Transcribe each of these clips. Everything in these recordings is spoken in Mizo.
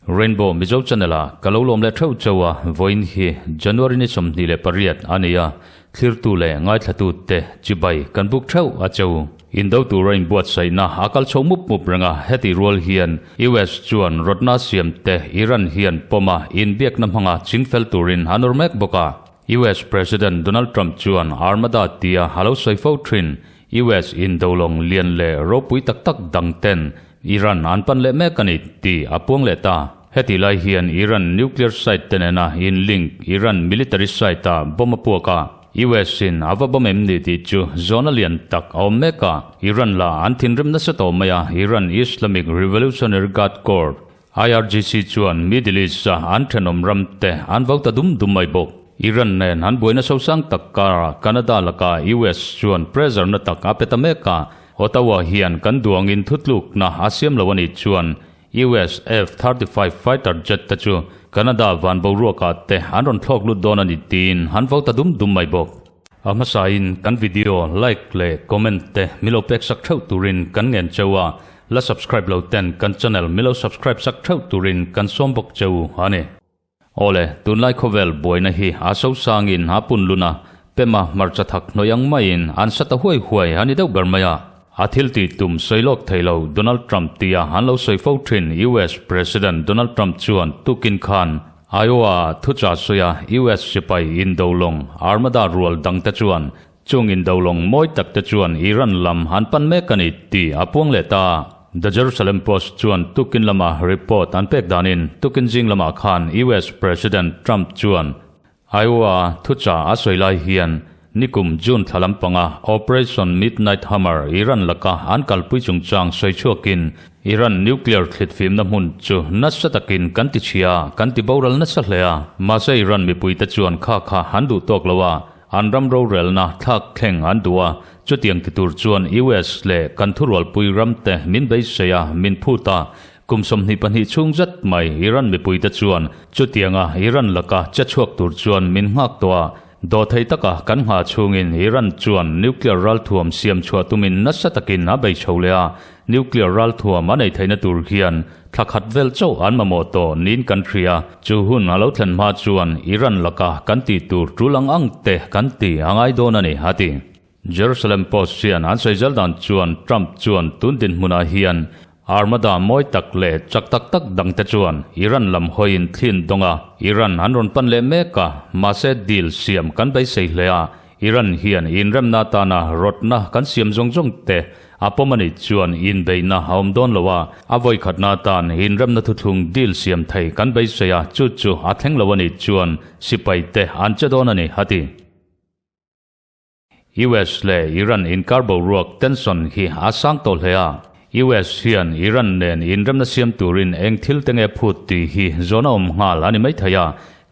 Rainbow Mizo Channel a ka lo lawm leh theuh chauh a, vawiin hi January ni 28 a ni a, thlirtu leh ngaithlatu te chibai kan buk theuh a cheu. Indo tura inbuatsaihna a kal chho mup mup reng a, heti rual hian US chuan rawtna siam te Iran hian pawm a inbiakna hmanga chingfel turin a nawr mek bawk a. US President Donald Trump chuan Armada tia a lo sawi fo thin US indolawng lian leh ropui tak tak dang ten Iran an pan leh mek a ni tih a puang leh ta. Heti lai hian Iran nuclear site te nena in link Iran military site ah bomb a puak a, US in a va bomb em ni tih chu zawhna lian tak a awm mek a. Iran lah an thinrim nasa tawh mai a, Iran Islamic Revolutionary Guard Corps, IRGC, chuan Middle East a an thenawm ram te an vo ta dum dum mai bawk. Iran nen an buaina sosang tak karah Canada lakah US chuan pressure na tak a pe ta mek a, Ottawa hian kan duangin thutlukna a siam lo a nih chuan US F-35 fighter jet te chu Canada van boruakah te an rawn thlawk lut dawn a ni tiin an vo ta dum dum mai bawk. A hmasain kan video like leh comment te milo pek sak theuh turin kan ngen cheu a, la subscribe lo ten kan channel milo subscribe sak theuh turin kan sawm bawk cheu a ni. Awle, tunlai khawvel buaina hi a sosangin a pun lun a, pema hmarcha thak hnawih ang maiin an sa ta huai huai a ni deuh ber mai a. A thil tih tum sawi lawk thei lo Donald Trump tia an lo sawi fo thin US President Donald Trump chuan tukin khan Iowa-ah thuchah sawi a US sipai indolawng Armada rual dangte chuan Chung indolawng mawi tak te chuan Iran lam an pan mek a ni tih a puang leh ta. The Jerusalem Post chuan tukin lama report an pek danin tukin zing lamah khan US President Trump chuan Iowa thuchah a sawi lai hian nikum June thla lampanga Operation Midnight Hammer Iran laka an kalpui chungchang sawi chhuakin Iran nuclear thlitfimna hmun chu nasa takin kan ti chhia, kan ti boral nasa hle a. Mahse Iran mipuite chuan kha kha an duh tawk lo a, An ram rorelna thlak thleng an duh a, chutiang ti tur chuan US leh kan thurualpui ramte min beisei a, min phut a. Kum 22 chhung zet mai Iran mipuite chuan chutianga Iran laka che chhuak tur chuan min nghak tawh a, dawhthei taka kan nghah chhungin Iran chuan nuclear ralthuam siam chhuah tumin nasa takin a bei chho leh a, Nuclear ralthuam a nei theihna tur hian thla khat vel chauh an mamawh tawh niin kan hria. Chu hun a lo thlen hma chuan Iran laka kan tih tur tul ang ang te kan ti a ngai dawn a ni, a ti. Jerusalem Post hian an sawi zel dan chuan Trump chuan tun dinhmunah hian Armada mawi tak leh chak tak tak dangte chuan Iran lam hawiin thlin dawng a, Iran an rawn pan leh mek a, mahse deal siam kan beisei hle a, Iran hian inremna atana rawtna kan siam zawng zawng te a pawm a nih chuan inbeihna a awm dawn lo a, a vawikhatna atan inremna thuthlung deal siam thei kan beisei a, chu chu a thleng lo a nih chuan sipai te an che dawn a ni, a ti. US leh Iran inkar boruak tension hi a sang tawh hle a, US hian Iran nen inremna siam turin eng thil te nge phut tih hi zawn a awm nghal a ni maithei a,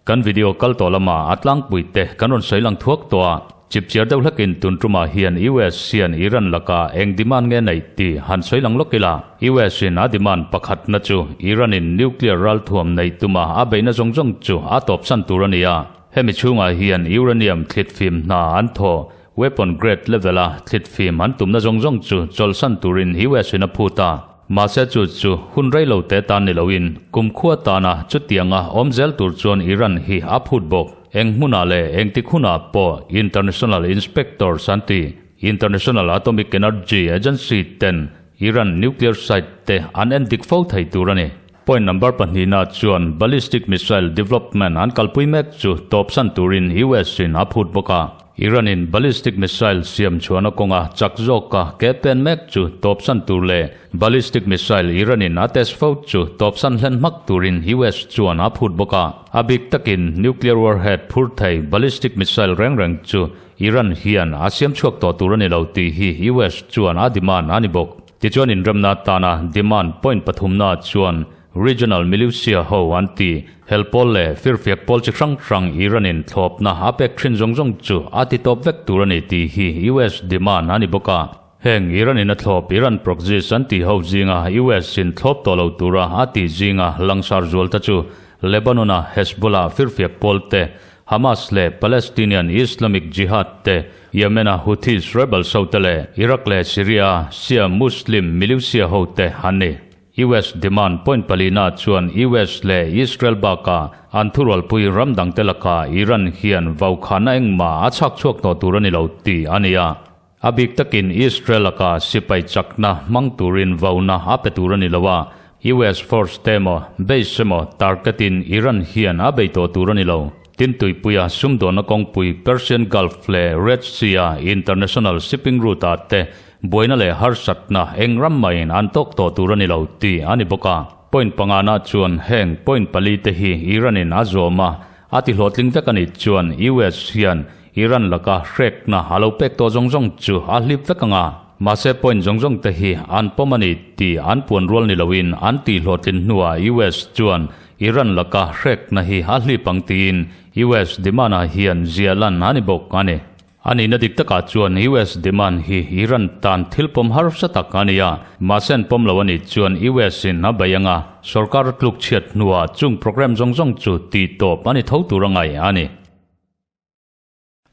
Kan video kal tawh lama a tlangpui te kan rawn sawi lang thuak tawh a, chipchiar deuh hlekin tun tumah hian US hian Iran lakah eng demand nge neih tih han sawi lang lawk ila. US in a demand pakhatna chu Iran in nuclear ralthuam neih tuma a beihna zawng zawng chu a tawpsan tur a ni a. Hemi chhungah hian uranium thlitfim hna an thaw, weapon grade level a thlitfim an tumna zawng zawng chu chawlhsan turin US in a phut a. Mahse chu chu hun rei lo te tan ni loin kumkhua tana chutianga awm zel tur chuan Iran hi a phut bawk. Eng hmunah leh engtik hunah pawh International Inspectors an ti, International Atomic Energy Agency ten Iran nuclear site te an en dik fo thei tur a ni. Point number pahnihna chuan ballistic missile development an kalpui mek chu tawpsan turin US in a phut bawk a. Iran in ballistic missile siam chhuahna kawnga chak zawka ke pen mek chu tawpsan tur leh ballistic missile Iran in a test fo chu tawpsan hlen hmak turin US chuan a phut bawk a. A bik takin nuclear warhead phur thei ballistic missile reng reng chu Iran hian a siam chhuak tawh tur a ni lo tih hi US chuan a demand a ni bawk. Tichuan inremna atana demand point pathumna chuan Regional militia ho an ti, hel pawl leh firfiak pawl chi hrang hrang Iran in thlawpna a pek thin zawng zawng chu a ti tawp vek tur a ni tih hi US demand a ni bawk a. Heng Iran in a thlawp Iran proxies an tih ho zinga US in thlawp tawh lo tura a tih zinga langsar zual ta chu Lebanon a Hezbollah firfiak pawl te, Hamas leh Palestinian Islamic Jihad te, Yemen-a Houthis rebels hote leh Iraq leh Syria-a Shia Muslim militia hote an ni. US demand point palina chuan US leh Israel bakah an thurualpui ram dangte lakah Iran hian vaukhana engmah a chhak chhuak tawh tur a ni lo tih a ni a. A bik takin Israel lakah sipai chakna hmang turin vauna a pe tur a ni lo a, US force te emaw base emaw target-in Iran hian a bei tawh tur a ni lo. Tin tuipuia sumdawnna kawngpui Persian Gulf leh Red Sea-a international shipping route-ah te buaina leh harsatna eng ram maiin an tawk tawh tur a ni lo tih a ni bawk a. Point pangana chuan heng point pali te hi Iran-in a zawm a, a tihlawhtling vek a nih chuan US hian Iran laka hrekna a lo pek tawh zawng zawng chu a hlip vek ang a, mahse point zawng zawng te hi an pawm a ni tih an puan rual ni loin an tihhlawhtlin hnuah US chuan Iran laka hrekna hi a hlip ang tiin US demand-ah hian ziah lan a ni bawk a ni. A nihna dik takah chuan US demand hi Iran tan thil pawm harsa tak a ni a, mahse an pawm lo a nih chuan US in a bei ang a, sorkar tluk chhiat hnuah chung program zawng zawng chu tih tawp a ni tho tur a ngaih a ni.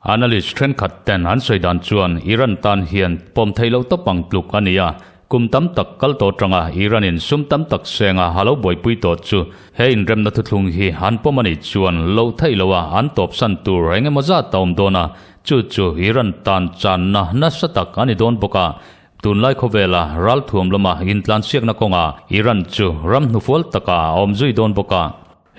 Analyst thenkhat ten an sawi dan chuan Iran tan hian pawm theih loh tawp ang tluk a ni a, kum tam tak kal tawh atanga Iran in sum tam tak senga a lo buaipui tawh chu he inremna thuthlung hi an pawm a nih chuan loh theih loha an tawpsan tur eng emaw zat a awm dawn a, chu chu Iran tan channa nasa tak a ni dawn bawk a. Tunlai khawvela ralthuam lama intlansiakna kawngah Iran chu ram hnufual takah a awm zui dawn bawk a.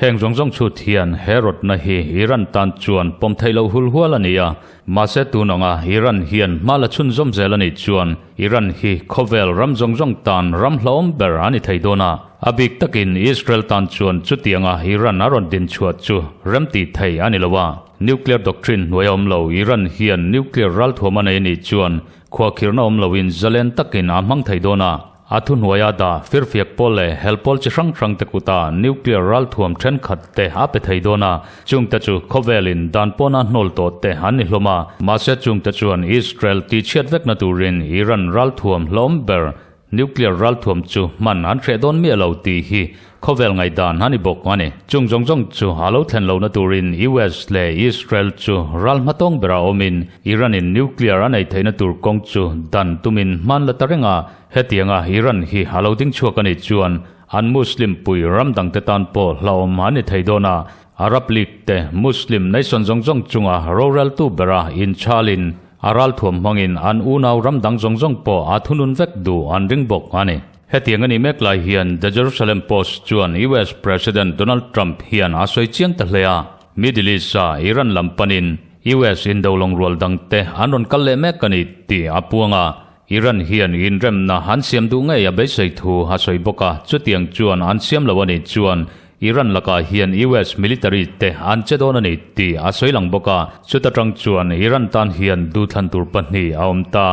Heng zawng zawng chhut hian he rawtna hi Iran tan chuan pawm theih loh hul hual a ni a, mahse tun anga Iran hian hma la chhunzawm zel a nih chuan Iran hi khawvel ram zawng zawng tan ram hlauhawm ber a ni thei dawn a, a bik takin Israel tan chuan chutianga Iran a rawn din chhuah chu remti thei a ni lo a. Nuclear doctrine hnuai a awm lo Iran hian nuclear ralthuam a nei a nih chuan khuahkhirhna awm loin zalen takin a hmang thei dawn a. A thuhnuaia dah firfiak pawl leh hel pawl chi hrang hrangte kuta nuclear ralthuam thenkhat te a pe thei dawn a, chungte chu khawvelin dan pawna hnawl tawh te an ni hlawm a, mahse chungte chuan Israel tihchhiat vekna turin Iran ralthuam hlawm ber nuclear ralthuam chu hman an hreh dawn miah lo tih hi khawvel ngaihdan a ni bawk a ni. Chung zawng zawng chu a lo thlen lohna turin US leh Israel chu ral hmatawng berah awmin Iran-in nuclear a neih theihna tur kawng chu dan tumin hman la ta reng a, Hetianga Iran hi a lo ding chhuak a nih chuan an Muslim pui ram dangte tan pawh hlauhawm an ni thei dawn a, Arab League te Muslim nation zawng zawng chunga roreltu bera inchhalin a ralthuam hmangin an unau ram dang zawng zawng pawh a thunun vek duh an ring bawk a ni. Hetiang a nih mek lai hian The Jerusalem Post chuan US President Donald Trump hian a sawi chiang ta hle a, Middle East-a Iran lam panin US indolawng rual dangte an rawn kal leh mek a ni tih a puang a, Iran hian inremna an siam duh ngei a beisei thu a sawi bawk a, chutiang chuan an siam lo a nih chuan Iran lakah hian US military te an che dawn a ni tih a sawi lang bawk a, chuta tang chuan Iran tan hian duhthlan tur pahnih a awm ta,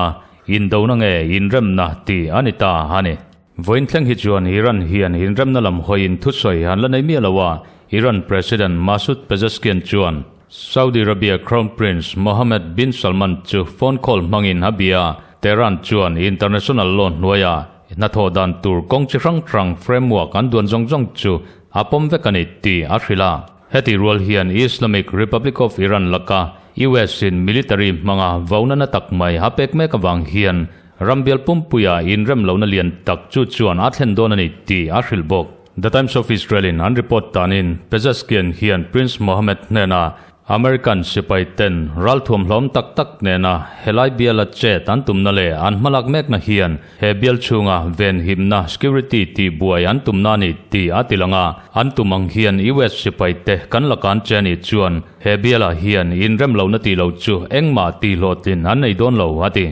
indona nge inremna tih a ni ta a ni. Vawiin thleng hi chuan Iran hian inremna lam hawiin thusawi an la nei miah lo a, Iran President Masoud Pezeshkian chuan Saudi Arabia Crown Prince Mohammed bin Salman chu phone call hmangin a bia a, Tehran chuan international law hnuaia hnathawh dan tur kawng chi hrang hrang framework an duan zawng zawng chu a pawm vek a ni tih a hrilh a. Heti rual hian Islamic Republic of Iran laka US in military hmanga vauna na tak mai a pek mek avang hian ram bial pumpuia inrem lohna lian tak chu chuan a thlen dawn a ni tih a hrilh bawk. The Times of Israel-in an report danin Pezeshkian hian Prince Mohammed hnena American sipai ten ralthuam hlawm tak tak nena helai biala chet an tumna leh an hmalak mekna hian he bial chhunga venhimna, security, tih buai an tumna a ni tih a ti lang a. An tum ang hian US sipai te kan la kan che anih chuan he bialah hian inrem lohna tih lo chu engmah tih hlawhtlin an nei dawn lo a ti.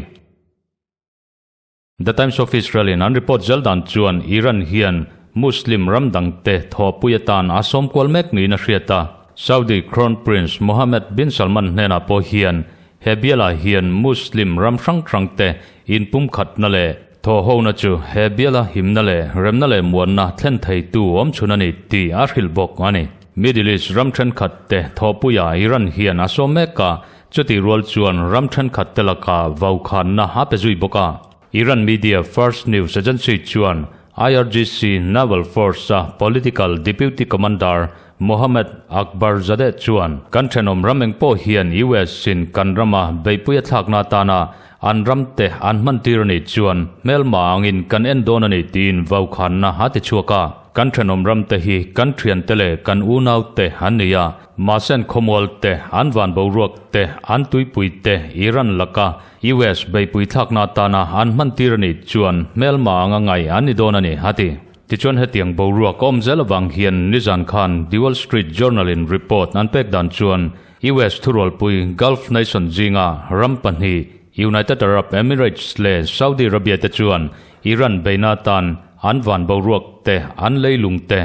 The Times of Israel-in an report zel dan chuan Iran hian Muslim ram dangte thawhpui atan a sawm kual mek niin a hriat a. Saudi Crown Prince Mohammed bin Salman hnenah pawh hian he bialah hian Muslim ram hrang hrangte inpumkhatna leh thawhhona chu he biala himna leh remna leh muanna thlen theitu awmchhun a ni tih a hrilh bawk a ni. Middle East ram thenkhatte thawhpuiah Iran hian a sawm mek a, Chutih rual chuan ram thenkhat te lakah vaukhanna a pe zui bawk a. Iran media Fars News Agency chuan IRGC Naval Force-a political deputy commander Mohammad Akbarzadeh chuan, Kan thenawm ram eng pawh hian US in kan rama beihpui a thlakna atana an ram te an hmantir a nih chuan hmelma angin kan en dawn a ni tiin vaukhanna a ti chhuak a. Kan thenawm ram te hi kan thiante leh kan unau te an ni a, mahse an khawmual te, an van boruak te, an tuipui te Iran laka US beihpui thlakna atana an hmantir a nih chuan hmelma anga ngai an ni dawn a ni, a ti. Tichuan hetiang boruak a awm zel avang hian nizan khan The Wall Street Journal in report an pek dan chuan US thurualpui Gulf nation zinga ram pahnih United Arab Emirates leh Saudi Arabia te chuan Iran beihna atan an van boruak te, an leilung te,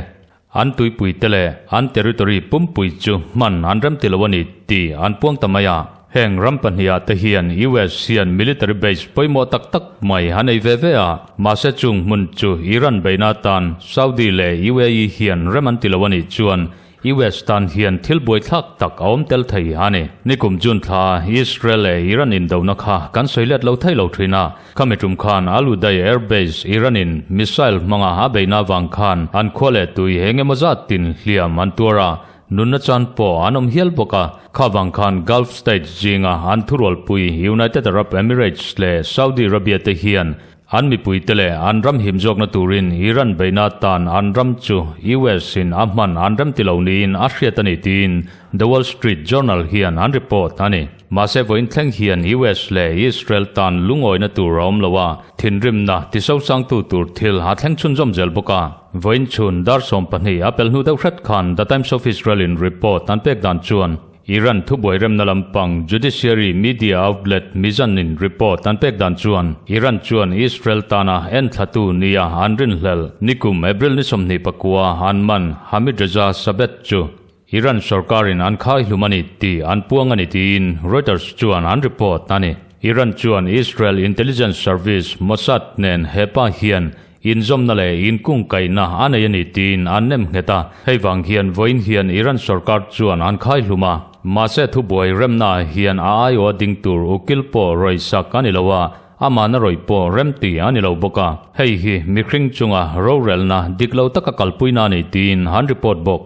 An tuipui te leh an territory pumpui chu hman an rem ti lo a ni tih an puang ta mai a. Heng ram pahniha te hian US hian military base pawimawh tak tak mai a nei ve ve a, mahse chung hmun chu Iran beihna atan Saudi leh UAE hian rem an ti lo a nih chuan US tan hian thil buaithlak tak a awm tel thei a ni. Nikum June thla Israel leh Iran indona kha kan sawi let lo thei lo thin a. Khami tum khan Al Uday Air Base Iran in missile hmanga a beihna avang khan an khua leh tui eng emaw zat tin hliam an tuar a, nunna chan pawh an awm hial bawk a. Kha vang khan Gulf States zinga an thurualpui United Arab Emirates leh Saudi Arabia te hian an mipuite leh an ram him zawkna turin Iran beihna atan an ram chu US in a hman an remti lo niin a hriat a ni tiin The Wall Street Journal hian an report a ni. Mahse vawiin thleng hian US leh Israel tan lungawina tur a awm lo a, thinrimna tisosangtu tur thil a thleng chhunzawm zel bawk a. Vawiin chhun dar 12 a pel hnu deuh hret khan The Times of Israel in report an pek dan chuan Iran thubuai remna lampang judiciary media outlet Mizan in report an pek dan chuan Iran chuan Israel tana enthlatu nia an rinhlelh nikum April ni 29 an man Hamid Reza Sabet chu Iran sorkarin an khai hlum a ni tih an puang a ni tiin Reuters chuan an report a ni. Iran chuan Israel intelligence service Mossad nen hepa hian inzawmna leh inkungkaihna a nei a ni tiin an nem nghet a, hei vang hian vawiin hian Iran sorkar chuan an khai hlum a. Mahse thubuai remna hian a aiawh a ding tur ukil pawh rawisak a ni lo a, amah na rawih pawh remti a ni lo bawk a, hei hi mihring chunga rorelna dik lo taka kalpuina a ni tiin an report bawk.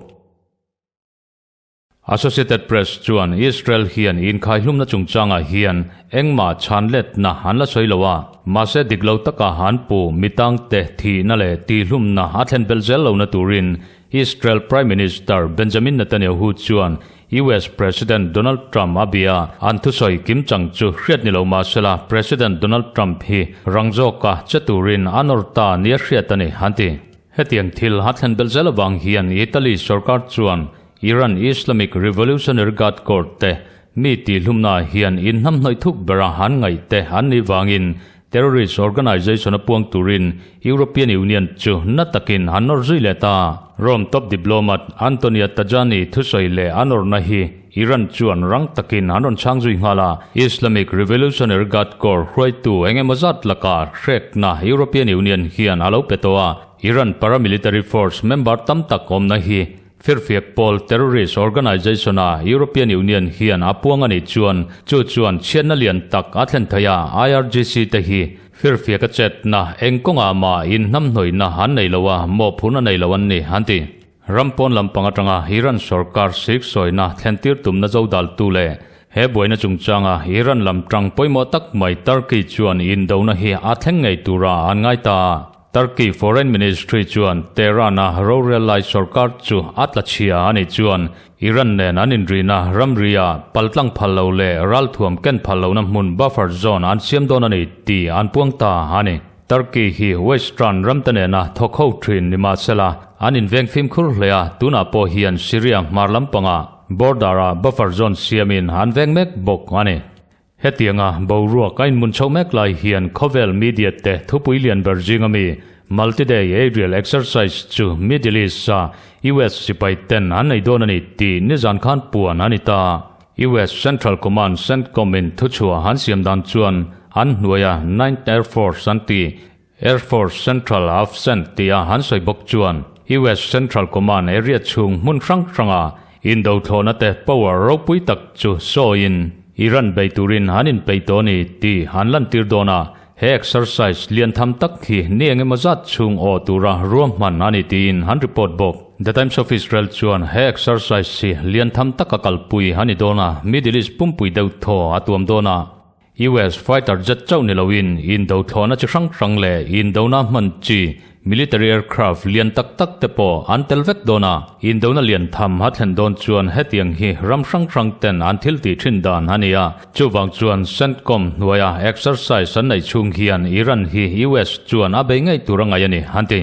Associated Press chuan Israel hian inkhaihlumna chungchangah hian engmah chhanletna an la sawi lo a, mahse dik lo taka an pu mitangte thihna leh tihhlumna a thlen belh zel lohna turin Israel Prime Minister Benjamin Netanyahu chuan US President Donald Trump a bia. An thusawi kimchang chu hriat ni lo mahsela President Donald Trump hi rang zawka che turin a nawr ta nia hriat a ni, an ti. Hetiang thil a thlen belh zel avang hian Italy sorkar chuan Iran Islamic Revolutionary Guard Corps te mi tihhlumnaah hian inhnamhnawih thuk bera an ngaih te an nih vangin terrorist organization a puang turin European Union chu na takin an nawr zui leh ta. Rome top diplomat Antonio Tajani thusawi leh a nawrna hi Iran chuan rang takin an rawn chhang zui nghal a, Islamic Revolutionary Guard Corps hruaitu eng emaw zat lakah hrekna European Union hian a lo pe tawh a, Iran paramilitary force member tam tak awmna hi firfiak pawl terrorist organization-a European Union hian a puang a nih chuan chu chuan chhiatna lian tak a thlen thei a, IRGC te hi firfiak a chetna eng kawngah mah inhnamhnawihna an nei lo a, mawhphurhna nei lo an ni, an ti. Ram pawn lampang atanga Iran sorkar siksawina thlentir tumna zo daltu leh he buaina chungchanga Iran lam tang pawimawh tak mai Turkey chuan indona hi a thleng ngei tura an ngai ta a. Turkey Foreign Ministry chuan Tehran-a rorel lai sorkar chu a tla chhia a nih chuan Iran nen an inrina ramria paltlang phal lo leh ralthuam ken phal lohna hmun buffer zone an siam dawn a ni tih an puang ta a ni. Turkey hi Western ramte nena thawk ho thin ni mahsela an inveng fimkhur hle a, tunah pawh hian Syria hmar lampangah border-ah buffer zone siamin an veng mek bawk a ni. Hetianga boruak a inmun chhoh mek lai hian khawvel media te thupui lian ber zinga mi multi-day aerial exercise chu Middle East-a US sipai ten an nei dawn a ni tih nizan khan puan a ni ta. US Central Command, CENTCOM, in thuchhuah an siam dan chuan an hnuaia Ninth Air Force an ti, Air Force Central AFCENT tia an sawi bawk chuan US Central Command area chhung hmun hrang hranga indo thlawhna te power ropui tak chu sawiin Iran bei turin an inpeih tawh a ni tih an lantir dawn a, he exercise lian tham tak hi ni engemaw zat chhung aw tura ruahman a ni tiin an report bawk. The Times of Israel chuan he exercise hi lian tham taka kalpui a ni dawn a, Middle East pumpui deuh thaw a tuam dawn a. US fighter jet chauh ni loin indo thlawhna chi hrang hrang leh indona hman chi military aircraft lian tak tak te pawh an tel vek dawn a. Indona lian tham a thlen dawn chuan hetiang hi ram hrang hrang ten an thil tih thin dan a ni a. Chuvang chuan CENTCOM hnuaia exercise an neih chhung hian Iran hi US chuan a bei ngei tur a ngaih a ni, an ti.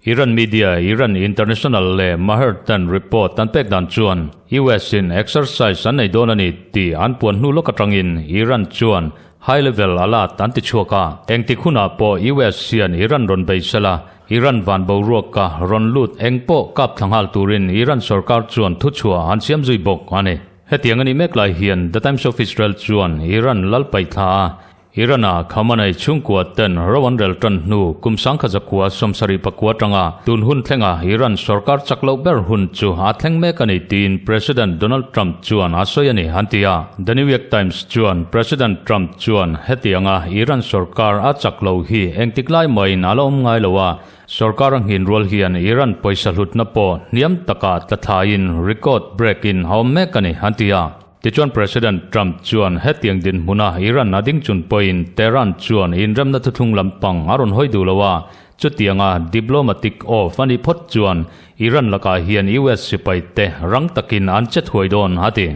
Iran media Iran International leh Maher ten report an pek dan chuan US in exercise an nei dawn a ni tih an puan hnu lawk atangin Iran chuan high level alert an ti chhuak a. Engtik hunah pawh US hian Iran rawn bei sela, Iran van boruaka rawn lut eng pawh kap thla nghal turin Iran sorkar chuan thuchhuah an siam zui bawk a ni. Hetiang a nih mek lai hian The Times of Israel chuan Iran lal paih thla a, Iran-a Khamenei chhungkua ten ro an rel tan hnu kum sangkhat zakua 74 tanga tun hun thlenga Iran sorkar chak loh ber hun chu a thleng mek a ni tiin President Donald Trump chuan a sawi a ni an ti a. The New York Times chuan President Trump chuan hetianga Iran sorkar a chak lo hi engtik lai mahin a la awm ngai lo a, sorkar a nghin rual hian Iran pawisa hlutna pawh hniam takah tla thlaiin record break in a awm mek a ni an ti a. Tichuan President Trump chuan hetiang dinhmuna Iran a ding chun pawhin Tehran chuan inremna thuthlung lampang a rawn hawi duh lo a, chutianga diplomatic off a nih phawt chuan Iran lakah hian US sipai te rang takin an che thuai dawn a ti.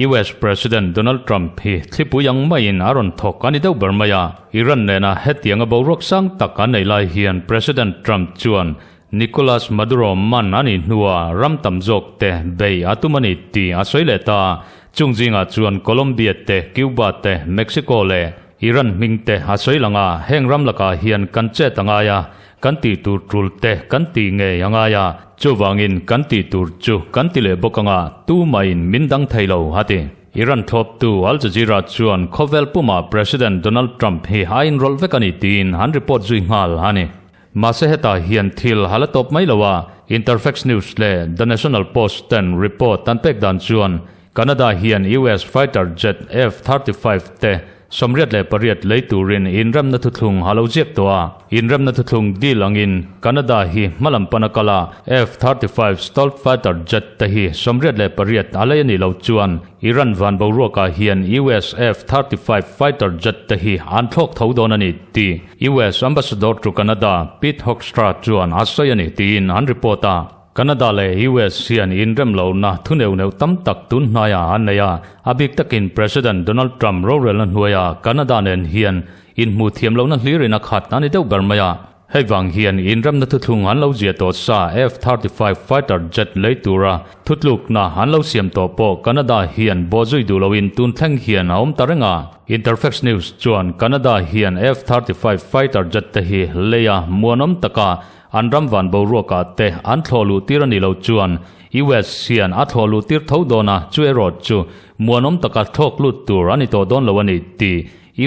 US President Donald Trump hi thlipui ang maiin a rawn thawk a ni deuh ber mai a, Iran nena hetianga boruak sang tak an nei lai hian President Trump chuan Nicolas Maduro man a nih hnuah ram tam zawk te bei a tum a ni tih a sawi leh ta. Chung zingah chuan Colombia te, Cuba te, Mexico leh Iran hming te a sawi lang a, heng ram lakah hian kan chet a ngai a, kan tih tur tul te kan tih ngei a ngai a, chuvangin kan tih tur chu kan ti leh bawk anga tumahin min dang thei lo a ti. Iran thlawptu Al Jazeera chuan khawvel pumah President Donald Trump hi a inrawlh vek a ni tiin an report zui nghal a ni. Mahse hetah hian thil a la tawp mai lo a, Interfax News leh The National Post ten report an pek dan chuan Canada hian US fighter jet F-35 te 88 lei turin inremna thuthlung a lo ziak tawh a. Inremna thuthlung deal angin Canada hi hmalam pan a kal a, F-35 stealth fighter jet te hi 88 a lei a nih loh chuan Iran van boruakah hian US F-35 fighter jet te hi an thlawk tho dawn a ni tih US Ambassador to Canada Pete Hoekstra chuan a sawi a ni tiin an report a. Canada leh US hian inrem lohna thu neuh neuh tam tak tun hnaiah an nei a, a bik takin President Donald Trump rorelna hnuaiah Canada nen hian inhmuh thiam lohna hlirin a khat a ni deuh ber mai a. Hei vang hian inremna thuthlung an lo ziah tawh sa F-35 fighter jet lei tura thutlukna an lo siam tawh pawh Canada hian bawhzui duh loin tun thleng hian a awm ta reng a. Interfax News chuan Canada hian F-35 fighter jet te hi leia muanawm taka an ram van boruakah te an thlawh luh tir a nih loh chuan US hian a thlawh luh tir tho dawn a, chu erawh chu muanawm taka thlawk lut tur a ni tawh dawn lo a ni tih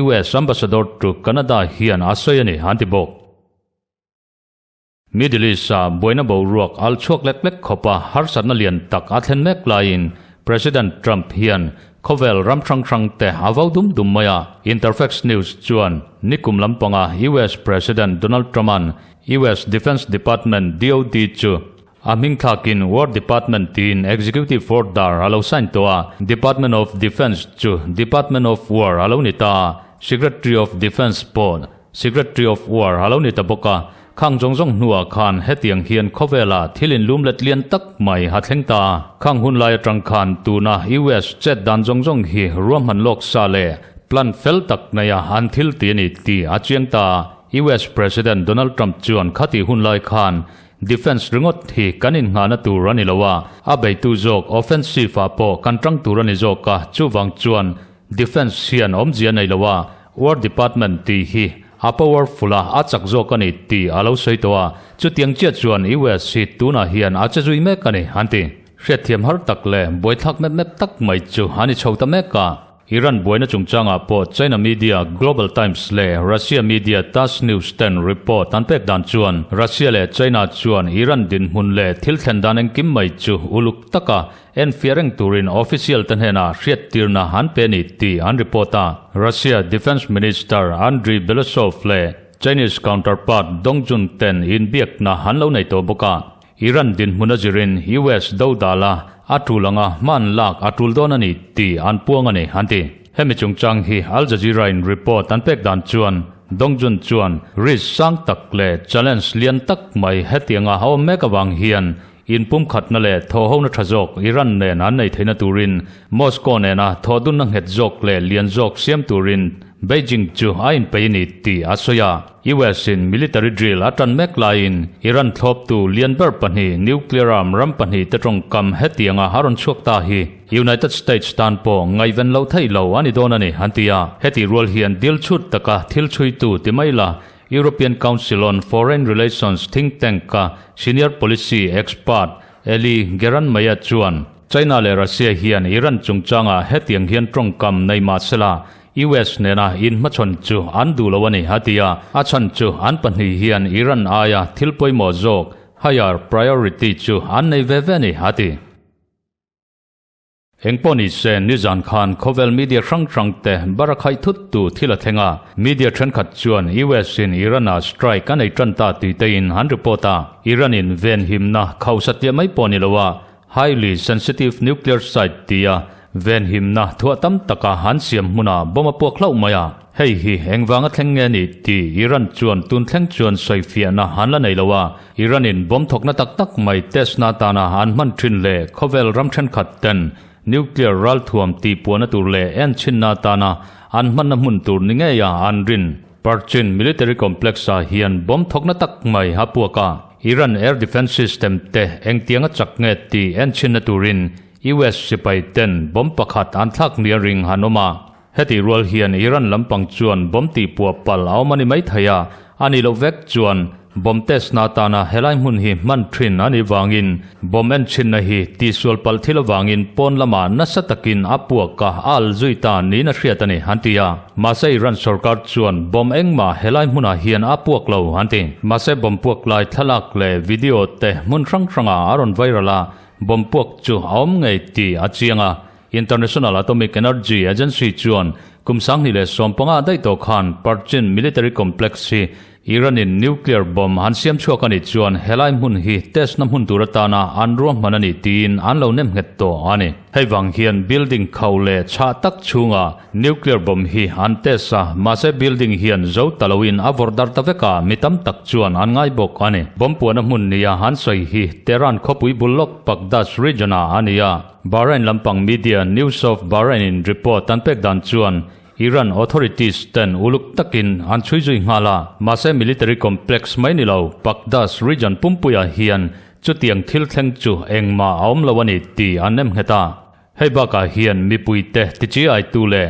US Ambassador to Canada hian a sawi a ni, an ti bawk. Middle East-a buaina boruak al chhuak lek lek khawpa harsatna lian tak a thlen mek laiin President Trump hian khawvel ram hrang hrangte a vau dum dum mai a. Interfax News chuan nikum lampanga US President Donald Trump-a'n US Defense Department, DoD, chu A hming thlakin War Department tiin Executive Order a lo sign tawh a, Department of Defence chu Department of War a lo ni ta a, Secretary of Defence pawh Secretary of War a lo ni ta bawk a. Khang zawng zawng hnuah khan hetiang hian khawvela thil inlum let lian tak mai a thleng ta a. Khang hun lai atang khan tuna US chet dan zawng zawng hi ruahman lawk sa leh plan fel tak neia an thil ti a ni tih a chiang ta a. US President Donald Trump chuan khatih hun lai khan Defence ringawt hi kan innghahna tur a ni lo a, a beitu zawk offensive ah pawh kan tang tur a ni zawk a, chuvang chuan Defence hian awmzia nei lo a, War Department tih hi a powerful a, a chak zawk a ni tih a lo sawi tawh a, chutiang chiah chuan US hi tunah hian a che zui mek a ni, an ti. Hriatthiam har tak leh buaithlak mep mep tak mai chu a ni chho ta mek a. Iran buaina chungchangah pawh China media Global Times leh Russia media Tass News ten report an pek dan chuan Russia leh China chuan Iran dinhmun leh thil thlen dan engkim mai chu uluk taka enfiah reng turin official te hnenah hriattirna an pe a ni tih an report a. Russia Defence Minister Andriy Belousov leh Chinese counterpart Dong Jun ten inbiakna an lo nei tawh bawk a. Iran dinhmun a zirin US dodal a a tul anga hman lak a tul dawn a ni tih an puang a ni, an ti. Hemi chungchang hi Al Jazeera in report an pek dan chuan Dong Jun chuan risk sang tak leh challenge lian tak mai hetianga a awm mek avang hian inpumkhatna leh thawhhona tha zawk Iran nen an nei theihna turin Moscow nena thawhdunna nghet zawk leh lian zawk siam turin Beijing chu a inpeih a ni tih a sawi a. US in military drill a tan mek laiin Iran thlawptu lian ber pahnih nuclear arm ram pahnih te tawngkam hetianga a rawn chhuak ta hi United States tan pawh ngaihven loh theih lo a ni dawn a ni an ti a. Hetih rual hian dil chhut taka thil chhuitu ti mai la European Council on Foreign Relations think tank a senior policy expert Eli Geranmayeh chuan China leh Russia hian Iran chungchangah hetiang hian tawngkam nei mah sela US nena inhmachhawn chu an duh lo a ni, a ti a. A chhan chu an pahnih hian Iran aia thil pawimawh zawk, higher priority, chu an nei ve ve a ni, a ti. Engpawh ni se, nizan khan khawvel media hrang hrang te bar a khaih thut tu thil a thleng a. Media thenkhat chuan US in Iran-ah strike a nei tan ta tih te in an report a. Iran in venhimna khausa tliah mai pawh ni lo a, Highly sensitive nuclear site tia venhimna thuah tam taka an siam hmunah bomb a puak hlauh mai a. Hei hi engvanga thleng nge ni tih Iran chuan tun thleng chuan sawifiahna an la nei lo a. Iran-in bomb thawkna tak tak mai test-na atana an hman thin leh khawvel ram thenkhat ten nuclear ralthuam tihpuahna tur leh enchhinna atana an hmanna hmun tur ni ngeia an rin. Parchin Military Complex-ah hian bomb thawkna tak mai a puak a, Iran air defence system te engtianga chak nge tih enchhinna turin US sipai ten bomb pakhat an thlak nia ring han awm a. Hetih rual hian Iran lampang chuan bomb tihpuah palh a awm a ni maithei a, a nih loh vek chuan Bomb test na atana helai hmun hi hman thin a nih vangin bomb enchhinna hi tihsual palh thil avangin pawn lamah nasa takin a puak a, a al zui ta niin a hriat a ni, an ti a. Mahse Iran sorkar chuan bomb engmah helai hmunah hian a puak lo, an ti. Mahse bomb puak lai thlalak leh video te hmun hrang hrangah a rawn viral a, bomb puak chu a awm ngei tih a chiang a. International Atomic Energy Agency chuan kum 2015 daih tawh khan Parchin Military Complex hi Iran-in nuclear bomb an siam chhuak a nih chuan helai hmun hi test-na hmun tur atana an ruahman a ni tiin an lo nem nghet tawh a ni. Hei vang hian building khauh leh chhah tak chhungah nuclear bomb hi an test a, mahse building hian zo ta loin a vawrh dar ta vek a, mi tam tak chuan an ngai bawk a ni. Bomb puahna hmun nia an sawi hi Tehran khawpui bul lawk Baghdad region-ah a ni a. Bahrain lampang media News of Bahrain-in report an pek dan chuan Iran authorities ten uluk takin an chhui zui nghal a, mahse military complex mai ni lo Baghdad region pumpuiah hian chutiang thil thleng chu engmah a awm lo a ni tih an nem nghet a. Hei bakah hian mipuite tichiaitu leh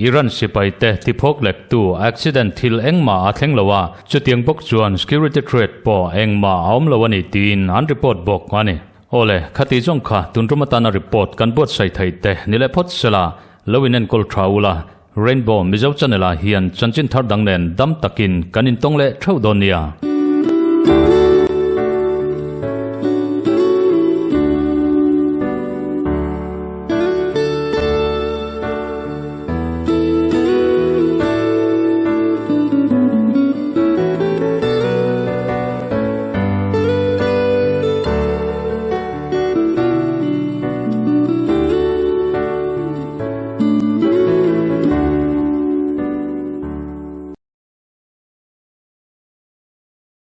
Iran sipaite tiphawk lektu accident thil engmah a thleng lo a, chutiang bawk chuan security threat pawh engmah a awm lo a ni tiin an report bawk a ni. Awle, khati zawng kha tun tum atana report kan buatsaih theih te ni leh phawt sela, Lo in enkawl tha ula, Rainbow Mizo Channel ah hian chanchin thar dang nen dam takin kan intawng leh theuh dawn nia.